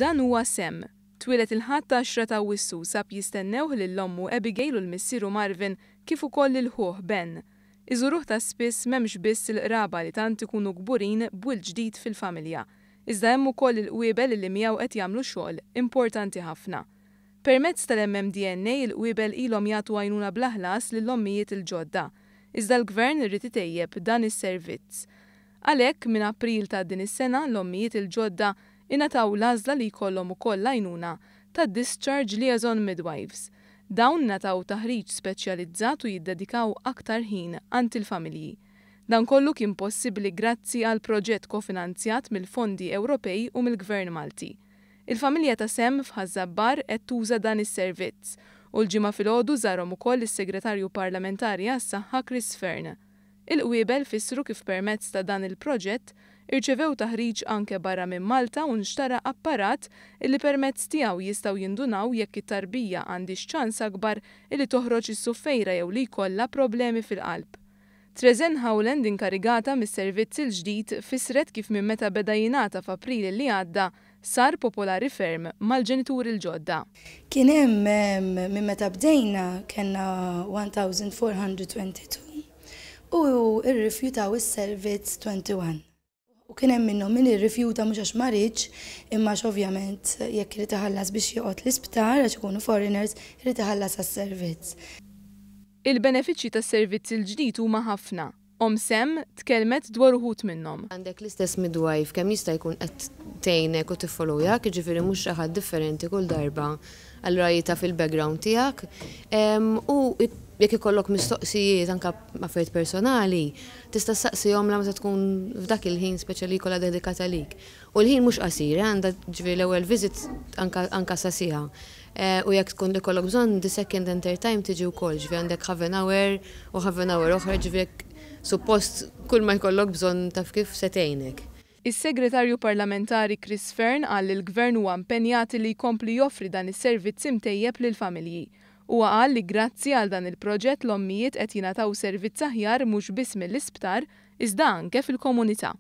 Dan huwa Sam. Twieled il-Ħadd 10 t'Awwissu u sab jistennewh lil ommu Abigail u l-missieru Marvin kif ukoll lil ħuh Ben. Iżuruh ta' spiss m'hemmx biss il-qraba li tant ikunu kburin b'wild ġdid fil-familja. Iżda hemm ukoll il-qwiebel illi miegħu qed jagħmlu xogħol importanti ħafna. Permezz tal-MMDNA il-qwiebel ilhom jagħtu għajnuna bla ħlas lill-ommijiet il-ġodda. Iżda l-Gvern ried itejjeb dan is-servizz. Għalhekk, minn April ta' din is-sena, l-ommijiet il-ġodda ingħataw l-għażla li jkollhom ukoll l-għajnuna tad-Discharge Liaison Midwives. Dawn ingħataw taħriġ speċjalizzat u jiddedikaw aktar ħin għand il-familji. Dan kollu kien possibbli grazzi għal proġett kofinanzjat mill-fondi Ewropej u mill-Gvern Malti. Il-familja ta' Sam f'Ħaż-Żabbar qed tuża dan is-servizz u l-Ġimgħa filgħodu żarhom ukoll is-Segretarju Parlamentari għas-Saħħa Chris Fearne. Il-qwiebel fissru kif permezz ta' dan il-proġett irċevew taħriġ anke barra minn Malta u nxtara apparat illi permezz tiegħu jistgħu jindunaw jekk it-tarbija għandhiex ċans akbar illi toħroġ is-suffejra jew li jkollha problemi fil-qalb. Trezen Howland inkarigata mis-servizz il-ġdid fissret kif minn meta beda jingħata f'April li għadda sar popolari ferm mal-ġenituri l-ġodda. Kien hemm minn meta bdejna kellna 1422 u rrifjutaw is-servizz 21. U kien hemm minnhom min irrifjuta mhux għax ma riedx, imma għax ovvjament jekk irid iħallas biex joqgħod l-isptar għax ikunu foreigners, irid iħallas għas-servizz. Il-benefiċċji tas-servizz il-ġdid huma ħafna. Omm Sam tkellmet dwar uħud minnhom. Għandek l-istess midwife kemm jista' jkun qed tgħinek u tiffollowjak, jiġifieri mhux xi ħadd differenti kull darba, allura hi taf il-background tiegħek. U jekk ikollok mistoqsijiet anke affarijiet personali, tista' ssaqsihomlha meta tkun f'dak il-ħin speċjali jkollha dedikat għalik. U l-ħin mhux qasir, għandha ġifieri l-ewwel visit anke anke sa siegħa. U jekk tkun ikollok bżonn the second and third time tiġi wkoll, ġifieri għandek half an hour u half an hour oħra, ġifieri jekk suppost kull ma jkollok bżonn taf kif se tgħinek. Is-Segretarju Parlamentari Chris Fearne qal li l-Gvern huwa impenjat li jkompli joffri dan is-servizz imtejjeb lill-familji. Huwa qal li grazzi għal dan il-proġett l-ommijiet qed jingħataw servizz aħjar mhux biss mill-isptar iżda anke fil-komunità.